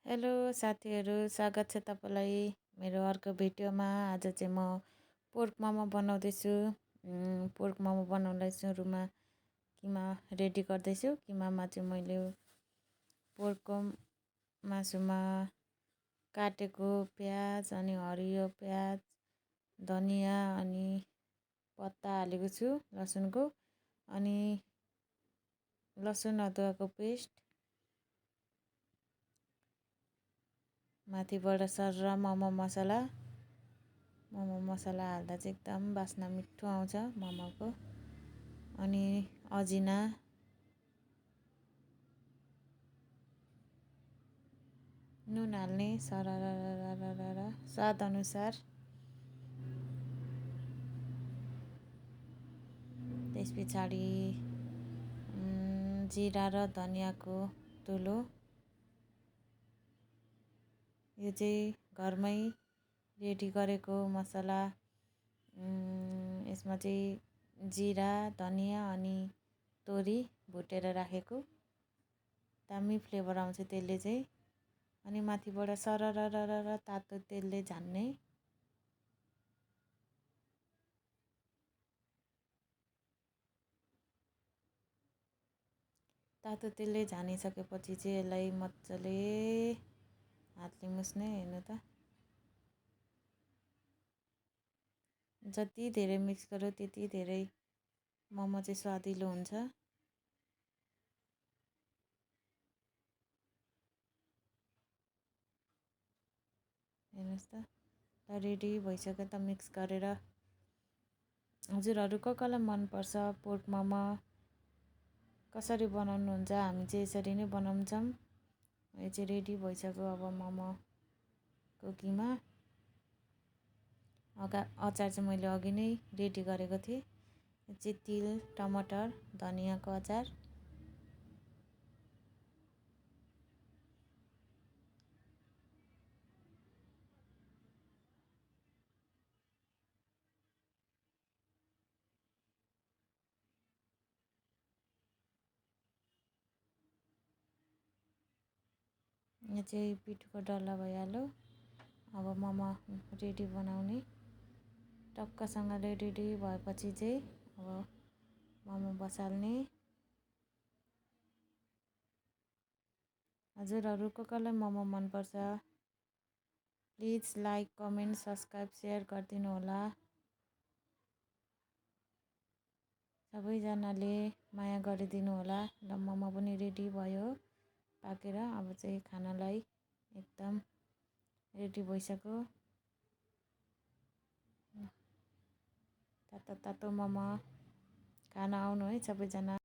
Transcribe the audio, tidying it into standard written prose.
Hello साथीहरू, स्वागत छ तपाईँलाई मेरो अर्को भिडियोमा। आज चाहिँ म पोर्क मोमो बनाउँदैछु। पोर्क मोमो बनाउनलाई सुरुमा किमा रेडी गर्दैछु। किमामा चाहिँ मैले पोर्कको मासुमा काटेको प्याज अनि हरियो प्याज, धनियाँ अनि पत्ता हालेको छु लसुनको, अनि लसुन अदुवाको पेस्ट, माथिबाट सर मोमो मसला हाल्दा चाहिँ एकदम बास्ना मिठो आउँछ मोमोको। अनि अजिना, नुन हाल्ने सरर स्वाद अनुसार। त्यस पछाडि जिरा र धनियाँको धुलो, यो चाहिँ घरमै रेडी गरेको मसला। यसमा चाहिँ जिरा, धनियाँ अनि तोरी भुटेर राखेको, दामी फ्लेभर आउँछ त्यसले चाहिँ। अनि माथिबाट सरर तातो तेलले झान्ने। तातो तेलले झानिसकेपछि चाहिँ यसलाई मजाले हातले मुस्ने। हेर्नु त, जति धेरै मिक्स गर्यो त्यति धेरै मोमो चाहिँ स्वादिलो हुन्छ। हेर्नुहोस् त रेडी भइसक्यो त मिक्स गरेर। हजुरहरू कसलाई मनपर्छ पोर्क मोमो, कसरी बनाउनुहुन्छ? हामी चाहिँ यसरी नै बनाउँछौँ। यो चाहिँ रेडी भइसक्यो अब मोमोको किमा। अचार चाहिँ मैले अघि नै रेडी गरेको थिएँ। यो चाहिँ तिल, टमाटर, धनियाँको अचार। यो चाहिँ पिठोको डल्ला भइहाल्यो। अब मोमो रेडी बनाउने टक्कसँगले रेडी भएपछि चाहिँ अब मोमो बसाल्ने। हजुरहरू कसलाई मोमो मनपर्छ? Please like, comment, subscribe, share गरिदिनु होला। सबैजनाले माया गरिदिनु होला। ल, मोमो पनि रेडी भयो पाकेर। अब चाहिँ खानालाई एकदम रेडी भइसक्यो। तातो तातो मोमो खान आउनु है सबैजना।